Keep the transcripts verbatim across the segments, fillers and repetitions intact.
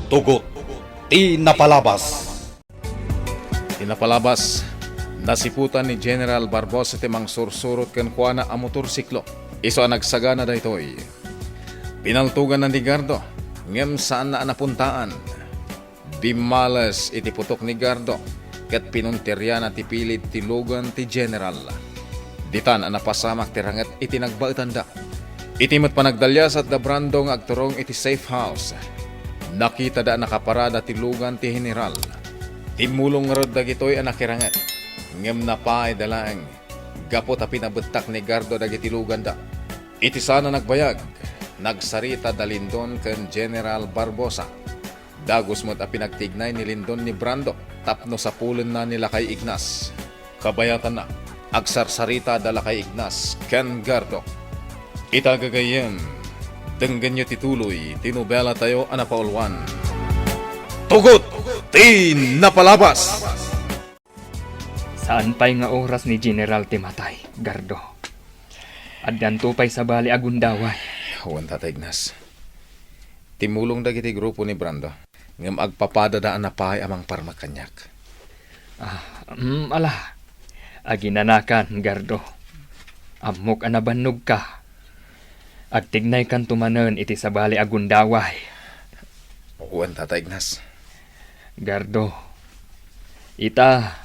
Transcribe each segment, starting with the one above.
Tugot ti napalabas. Ti napalabas, nasiputan ni General Barbosa ti mangsursurot kenkuana a motorsiklo. Isu a nagsagana daytoy, pinaltoganna ni Gardo, ngem saanna a napuntaan. Bimmales iti putok ni Gardo ket pinunteriana ti pilid ti lugan ti General. Ditan a napasamak ti ranget iti nagbaetanda. Iti met panagdaliasat da Brando nga agturong iti safe house, nakitada a nakaparada ti lugan ti General. Timmulong ngarud dagitoy a nakiranget, ngem napaayda laeng gapu ta pinabettak ni Gardo dagiti luganda. Iti saan a nagbayag, nagsarita da Lindon ken General Barbosa. Dagus met a pinagtignay ni Lindon ni Brando tapno sapulenna ni Lakay Ignas. Kabayatanna, agsarsarita da Lakay Ignas ken Gardo. Ita gagayyem, denggenyo ti tuloy ti nobelatayo a napauluan. Tugot ti napalabas! Saan pay nga oras ni General ti matay, Gardo. Addanto pay sabali a gundaway. Wen, Tata Ignas. Timmulong dagiti grupo ni Brando, ngem agpapadada a napay a mangparmek kaniak. Ah, mm, ala. Aginanakan, Gardo. Ammok a nabannogka. Agtignaykanto manen iti sabali a gundaway. Wen, Tata Ignas. Gardo, ita,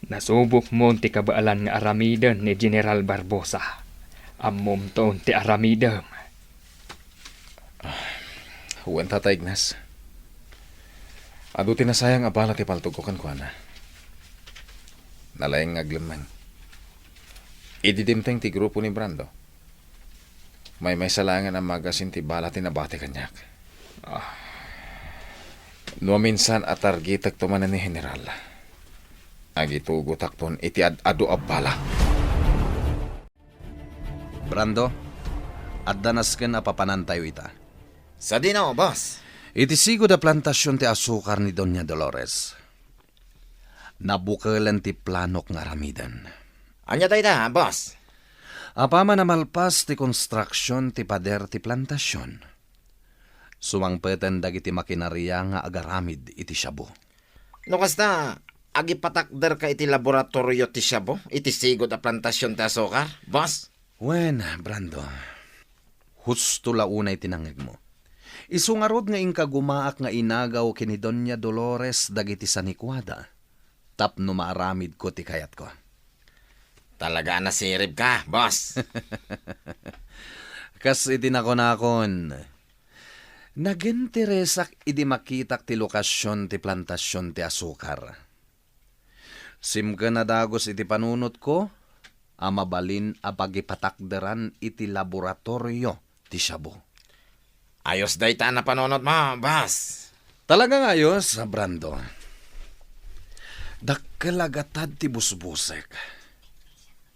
nasubokmon ti kabaelan nga aramiden ni General Barbosa. Ammomton ti aramidem. Wen, Tata Ignas. Adu ti nasayang a bala ti paltogko kenkuana. Nalaing nga aglemmeng. Idi dimteng ti grupo ni Brando, maymaysa laengen a magasin ti bala ti nabati kaniak. Ah. No minsan a targetekto manen ni General, agitugotakton iti ad-adu a bala. Brando, adda nasken a papanantayo ita. Sadino, boss? Iti sigud a plantasion ti asukar ni Doña Dolores, nabukelen ti planok nga aramiden. Ania dayta, boss? Apaman a malpas ti konstruksion ti pader ti plantasion, sumangpeten dagiti makinaria nga agaramid iti shabu. No kasta, agipatakderka iti laboratorio ti shabu iti sigud a plantasion ti asukar, boss? Wen, Brando, husto la unay ti nangngegmo. Isu ngarud nga inkagumaak nga inagaw ken ni Doña Dolores dagiti sanikuada tapno maaramidko ti kayatko. Talaga a nasiribka, boss. Kas iti nakunakon, naginteresak idi makitak ti lokasion ti plantasion ti asukar. Simken a dagus iti panunotko a mabalin a pagipatakderan iti laboratorio ti shabu. Ayos dayta a napanunotmo, boss. Talaga nga ayos, Brando. Dakkel a gatad ti busbusek.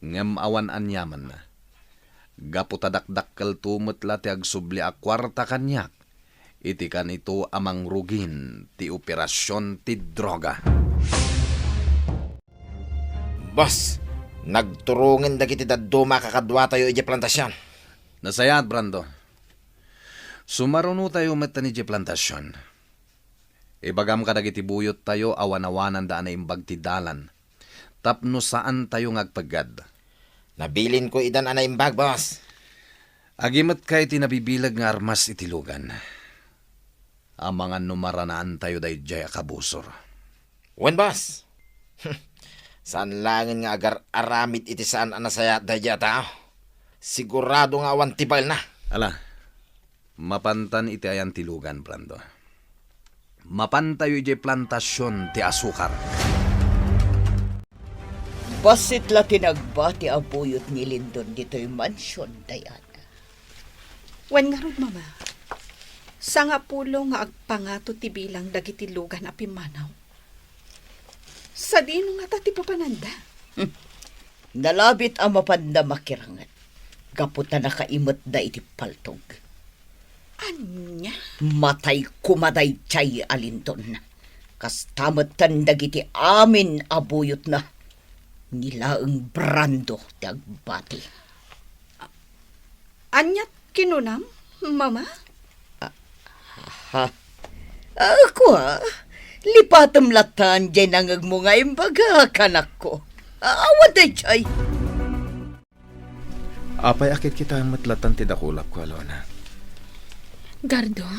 Ngem awan aniamanna. Gapu ta dakdakkelto met la ti agsubli a kuarta kaniak iti kanito a mangrugin ti operasion ti droga. Boss, nagturongen dagiti dadduma a kakaduatayo idiay plantasion. Nasayaat, Brando. Sumarunotayo metten idiay plantasion. Ibagam kadagiti buyottayo a wanawananda a naimbag ti dalan tapno saantayo nga agpeggad. Nabilinko idan a naimbag, boss. Agimetka iti nabibileg nga armas iti lugan. Amangan no maranaantayo daydiay a kabusor. Wen, boss. Saan laengen nga agar-aramid iti saan a nasayaat daydiay a tao. Sigurado nga awan ti baelna. Ala, mapantan iti ayan ti lugan, Brando. Mapantayo idiay plantasion ti asukar. Bassit la ti nagbati a buyot ni Lindon ditoy mansion, Diana. Wen ngarud, Mama, sangapulo nga agpangato ti bilang dagiti lugan a pimmanaw. Sadino ngata ti papananda? Hmm. Nalabit a mapanda makiranget gapu ta nakaimetda iti paltog. Ania? Matay koma daydiay a Lindon. Kasta metten dagiti amin a buyotna. Ni laeng Brando ti agbati. Ania kinunam, Mama? Ah, ha. Ah, kua, lipatem lattan jay nangegmo nga imbaga, kanakko. Ah, awan dayjay. Apay a kitkitaem met lattan ti dakulapko, Alona? Gardo,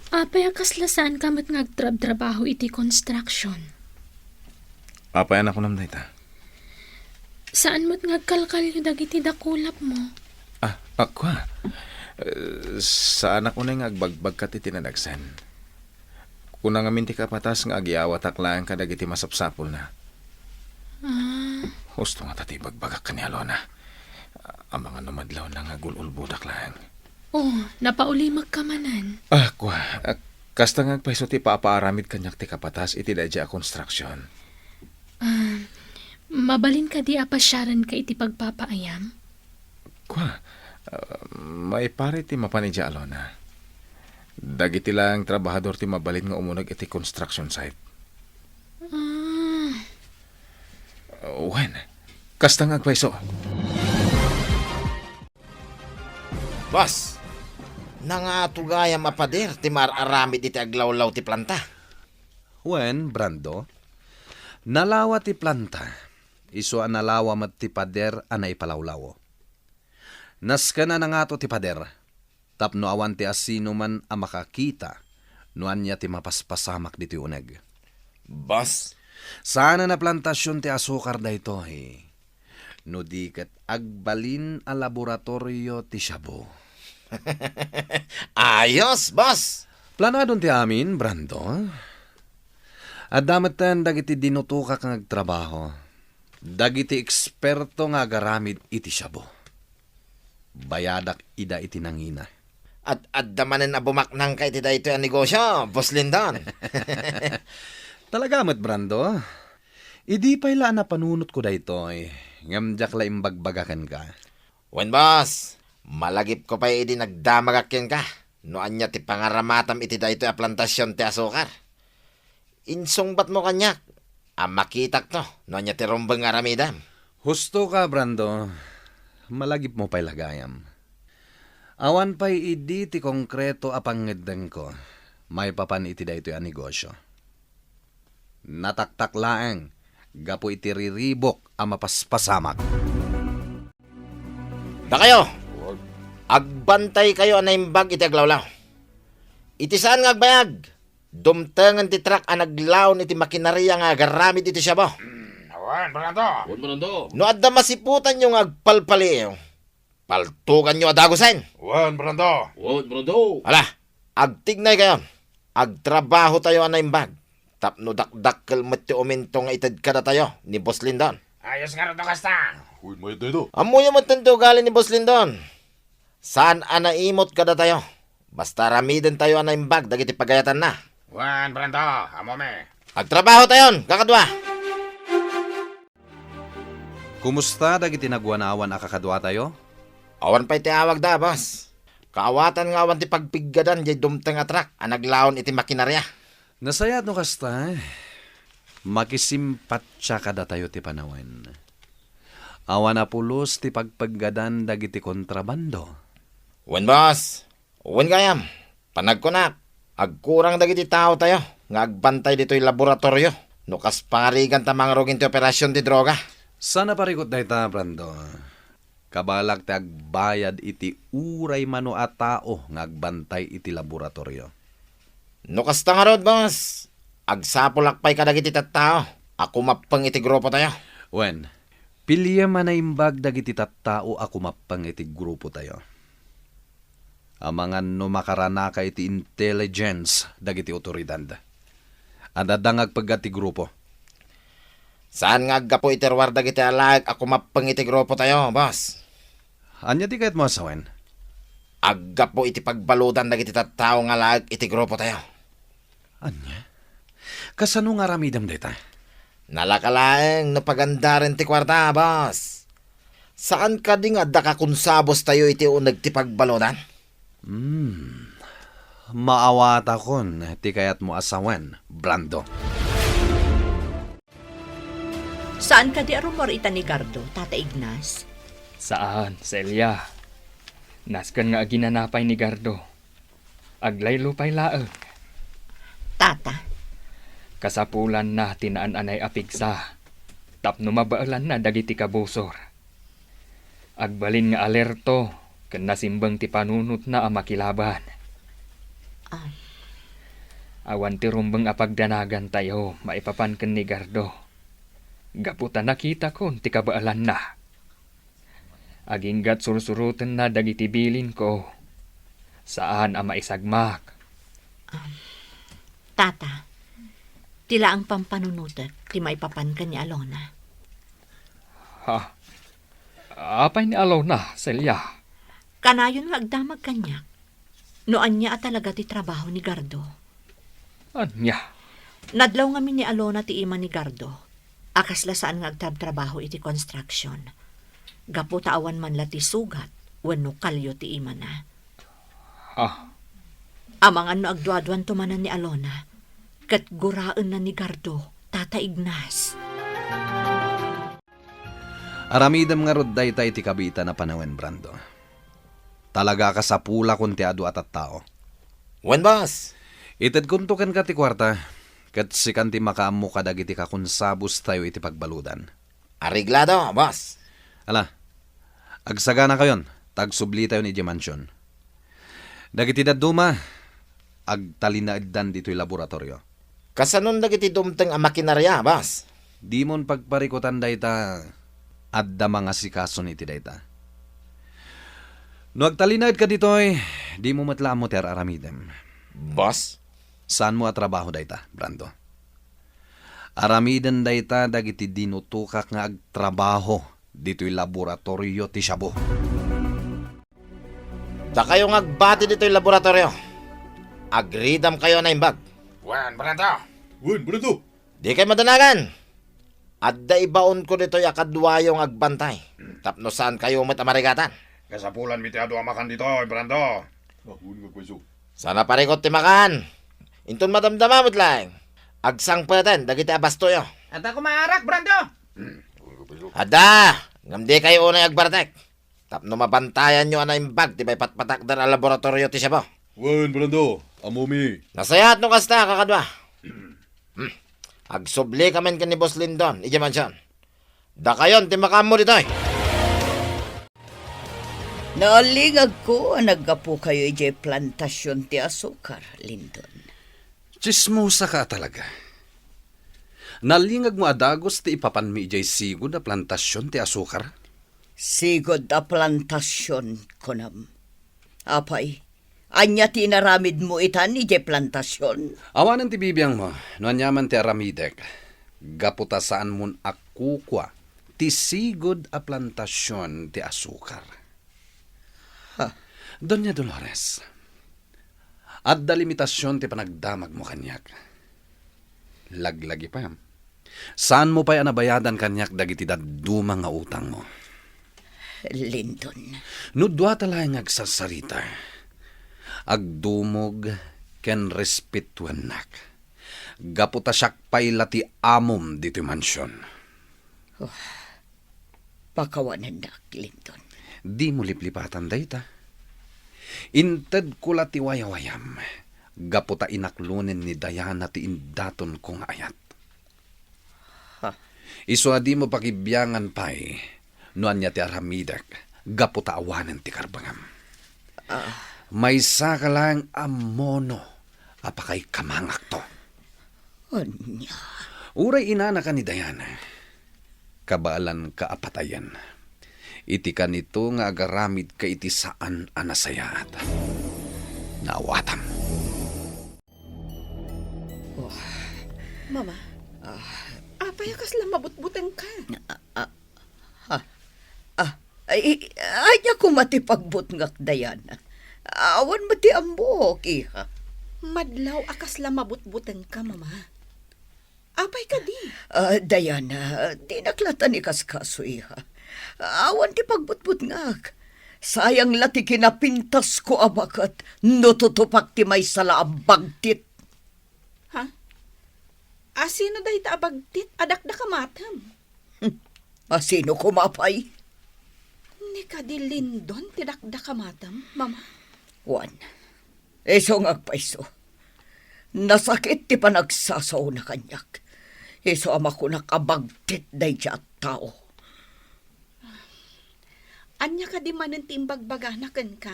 apay a kasla saanka met nga agtrabtrabaho iti construction? Apay a nakunam dayta? Saan met nga agkalkalyo dagiti dakulapmo? Ah, a, kua. Eh, saanak unay nga agbagbagkat iti nadagsen. Kuna ngamin ti kapatas nga agyawatak laeng kadagiti masapsapulna. Ah. Husto ngata ti ibagbagak ken ni Alona. Amangan no madlawna nga agul-ulbodak laeng. Oh, napaulimekka manen. Ah, kua, ah, kasta nga agpayso ti ipapaaramid kaniak ti kapatas iti daydiay a konstruksion. Ah, mabalin kadi a pasiarenka iti pagpapaayam? Kua, ah, maipari ti mapan idiay, Alona. Dagiti laeng trabahador ti mabalin nga umuneg iti construction site. Ah. Wen, kasta nga agpayso. Boss, nangato gayam a pader ti maar-aramid iti aglawlaw ti planta? Wen, Brando, nalawa ti planta, isu a nalawa met ti pader a naipalawlaw. Nasken a nangato ti pader, tapno awan ti asinoman a makakita no ania ti mapaspasamak ditoy uneg. Boss? Saanen a plantasion ti asukar daytoy, no di ket agbalin a laboratorio ti shabu. Ayos, boss! Planadon ti amin, Brando. Adda metten dagiti dinutokak nga agtrabaho. Dagiti eksperto nga agaramid iti shabu. Bayadak ida iti nangina. At adda manen a bumaknangka iti daytoy a negosio, Boss Lindon. Talaga met, Brando. Idi pay la a napanunotko daytoy, ngem diak la imbagbaga kenka. Wen, boss, malagipko pay idi nagdamagak kenka no ania ti pangaramatam iti daytoy a plantasion ti asukar. Insungbatmo kaniak a makitakto no ania ti rumbeng nga aramidem. Husto ka, Brando. Malagipmo pay la gayam. Awan pay idi ti konkreto a pangngeddengko maipapan iti daytoy a negosio. Nataktak laeng gapu iti riribuk a mapaspasamak. Dakayo, agbantaykayo a naimbag iti aglawlaw. Iti saan nga agbayag, dumtengen ti truck a naglaon iti makinaria nga agaramid iti shabu. Hmm, awan, Brando. Awan, Brando. No adda masiputanyo nga agpalpaliiw, paltuganyo a dagusen. Wen, Brando. Wen, Brando. Ala, agtignaykayon. Agtrabahotayo a naimbag tapno dakdakkel met ti uminto nga ited kadatayo ni Boss Lindon. Ayos ngarud no kasta. Uy, mayat dayta. Ammoyo metten ti ugali ni Boss Lindon. Saan a naimut kadatayo. Basta aramidentayo a naimbag dagiti pagayatanna. Wen, Brando, ammomi. Agtrabahotayon, kakadua. Kumusta dagiti naguanawan a kakaduatayo? Awan pay ti awagda, boss. Kaawatan nga awan ti pagpiggadan diay dumteng a truck a naglaon iti makinaria. Nasayaat no kasta, eh. Makisimpatia kadatayo ti panawen. Awan a pulos ti pagpiggadan dagiti kontrabando. Wen, boss. Wen gayam, panagkunak, agkurang dagiti taotayo nga agbantay ditoy laboratorio no kas pangariganta mangrugin ti operasion ti droga. Saan a parikut dayta, Brando. Kabalak ti agbayad iti uray mano a tao nga agbantay iti laboratorio. No kasta ngarud, boss, agsapulak pay kadagiti tattao a kumappeng iti grupotayo. Wen, piliem a naimbag dagiti tattao a kumappeng iti grupotayo. Amangan no makaranaka iti intelligence dagiti otoridad. Adda nga agpeggat ti grupo. Saan nga aggapu iti ruar dagiti alaek a kumappeng iti grupotayo, boss. Ania ti kayatmo a sawen? Aggapu iti pagbaludan dagiti tattao nga alaek iti grupotayo. Ania? Kasano nga aramidem dayta? Nalaka laeng no pagandaren ti kuarta, boss. Saan kadi nga adda kakunsabostayo iti uneg ti pagbaludan? Hmm. Maawatakon ti kayatmo a sawen, Brando. Saan kadi a rummuar ita ni Gardo, Tata Ignas? Saan, Celia. Nasken nga aginana pay ni Gardo. Aglaylo pay laeng. Tata. Kasapulanna ti naan-anay a pigsa tapno mabaelanna dagiti kabusor. Agbalin nga alerto ken nasimbeng ti panunotna a makilaban. Ah. Awan ti rumbeng a pagdanagantayo maipapan ken ni Gardo. Gapu ta nakitakon ti kabaelanna. Aginggat sursurotenna dagiti bilinko. Saan a maisagmak. Um, Tata, ti laeng pampanunotek ti maipapan ken ni Alona. Ha? Apay ni Alona, Celia? Kanayon nga agdamag kaniak. No ania a talaga ti trabaho ni Gardo? Ania? Nadlaw ngamin ni Alona ti ima ni Gardo a kasla saan nga agtrabtrabaho iti construction. Gapu ta awan man la ti sugat wenno kalio ti imana. Ah. Amangan no agduaduanto manen ni Alona, ket guraenna ni Gardo, Tata Ignas. Aramidem ngarud dayta iti kabiitan a panawen, Brando. Talaga a kasapulakon ti adu a tattao. Wen, boss. Itedkonto kenka ti kuarta, ket sikan ti makaammo kadagiti kakonsabustayo iti pagbaludan. Areglado, boss. Ala, agsaganakayon, ta agsublitayon idiay mansion. Dagiti dadduma, agtalinaeddan ditoy laboratorio. Kasanon dagiti dumteng a makinaria, boss? Dimon pagparikutan dayta, adda mangasikason iti dayta. No agtalinaedka ditoy, dimo met la ammo ti ar-aramidem. Boss? Saanmo a trabaho dayta, Brando. Aramiden dayta dagiti dinutokak nga agtrabaho ditoy laboratorio ti shabu. Dakayo nga agbati ditoy laboratorio, agridamkayo a naimbag. Wen, Brando. Wen, Brando. Dikay madanagan. Adda ibaonko ditoy a kaduayo nga agbantay, tapno saankayo met a marigatan. Kasapulanmi ti adu a makan ditoy, Brando. Ah, wen nga, kuweso. Saan a parikut ti makan. Inton madamdama met laeng, agsangpeten dagiti abastoyo. Adda koma arak, Brando. Adda, ngem dikayo unay agbartek. Tapno mabantayanyo a naimbag ti maipatpatakder a laboratorio ti shabu. Wen, Brando, ammomi. Nasayaat no kasta, kakadua. Hmm. Agsublikamin ken ni Boss Lindon idiay mansion. Dakayon ti makaammo ditoy. Naalingagko a naggapukayo idiay plantasion ti asukar, Lindon. Tsismosaka a talaga. Naalingagmo a dagus ti ipapanmi idiay sigud a plantasion ti asukar? Sigud a plantasion, kunam. Apay, ania ti inaramidmo itan idiay plantasion? Awanen ti bibiangmo no ania man ti aramidek, gapu ta saanmon a kukua ti sigud a plantasion ti asukar. Ha. Doña Dolores, adda limitasion ti panagdamagmo kaniak. Laglagipem, saanmo pay a nabayadan kaniak dagiti dadduma nga utangmo. Lindon. No duata laeng nga agsarsarita, agdumog ken respetuennak, gapu ta siak pay la ti amom ditoy mansion. Oh, pakawanennak, Lindon. Dimo liplipatan dayta. Intedko la ti wayawayam, gapu ta inaklonen ni Diana ti indatonko nga ayat. Ha? Isu a dimo pakibiangan pay no ania ti aramidek gapu ta awanen ti karbengam. Ah. Maysaka laeng ammono a pakaikamangakto. Ania? Uray inanaka ni Diana, kabaelanka a patayen. Iti kanito nga agaramidka iti saan a nasayaat. Naawatam. Oh. Mama, ah, apay a kasla mabutbutengka? Ah, ah, ha? Ah, ay, ania koma ti pagbutngak, Diana? Awan met ti ammok, iha. Madlaw a kasla mabutbutengka, Mama. Apay kadi? Ah, Diana, dinak la ta nikaskaso, iha. Awan ti pagbutbutngak. Sayang la ti kinapintasko a baket no tutupak ti maysa la a bagtit. Ha? A, sino dayta a bagtit a dakdakamatem? Hmm. A, sino koma pay? Ni kadi Lindon ti dakdakamatem, Mama? Wen, isu nga agpayso. Nasakit ti panagsasaona kaniak. Isu a makunak a bagtit daydiay a tao. Ania kadi manen ti imbagbagana kenka?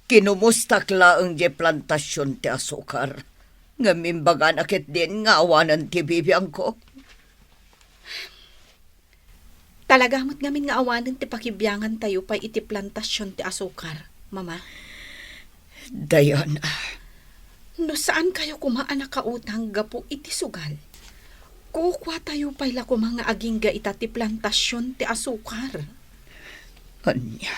Kinumustak laeng diay plantasion ti asukar, ngem imbagana ketdin nga awanen ti bibiangko. Talaga met ngamin nga awanen ti pakibiangantayo pay iti plantasion ti asukar, Mama? Diana. No saankayo koma a nakautang gapu iti sugal, kukuatayo pay la koma nga agingga ita ti plantasion ti asukar. Ania?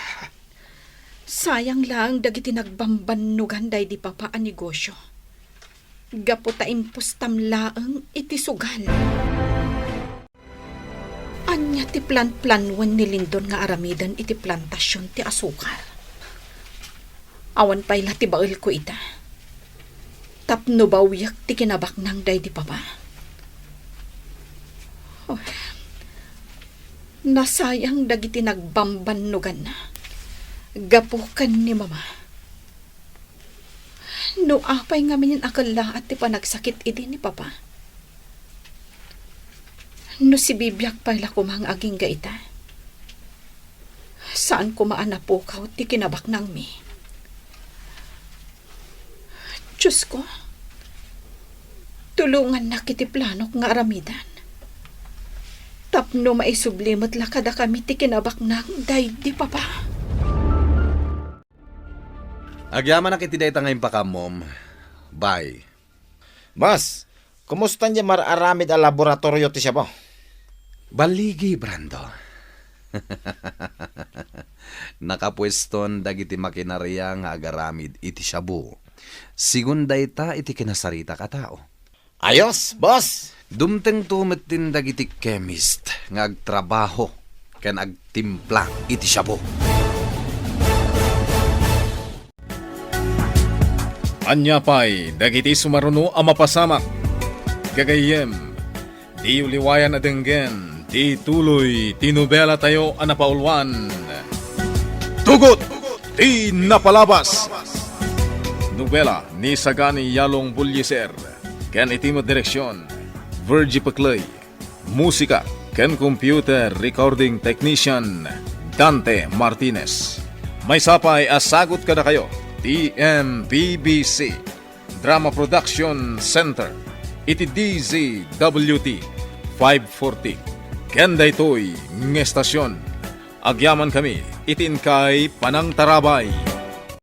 Sayang laeng dagiti nagbambannogan daydi Papa a negosio. Gapu ta impostam laeng iti sugal. Ania ti plan-planuen ni Lindon nga aramiden iti plantasion ti asukar? Awan pay la ti baelko ita. Tapno bawiek ti kinabaknang daydi Papa. Oh, nasayang dagiti nagbambannoganna gapu ken ni Mama. No apay ngamin a kellaat ti panagsakit idi ni Papa? No sibibiag pay la koma nga agingga ita, saan koma a napukaw ti kinabaknangmi. Diosko, tulongannak iti planok nga aramiden, tapno maisubli met la kadakami ti kinabaknang daydi Papa. Agyamanak iti dayta nga impakaammo. Bye. Boss, kumusta diay mar-aramid a laboratorio ti Shabu? Balligi, Brando. Nakapueston dagiti makinaria nga agaramid iti Shabu. Sigun dayta iti kinasaritak a tao. Ayos, boss! Dumtengto metten dagiti chemist nga agtrabaho ken agtimpla iti Shabu. Ania pay dagiti sumaruno a mapasamak? Gagayyem, diyo liwayan a denggen ti tuloy ti nobelatayo a napauluan, Tugot ti Napalabas. Nobela ni Sagani Yalong Bullieser. Ken iti met direksion, Virgie Pecley. Musika ken computer recording technician, Dante Martinez. Maysa pay a sagut kadakayo ti M P B C Drama Production Center iti D Z W T five forty. Ken daytoy nga estasion, agyamankami iti inkay panangtarabay.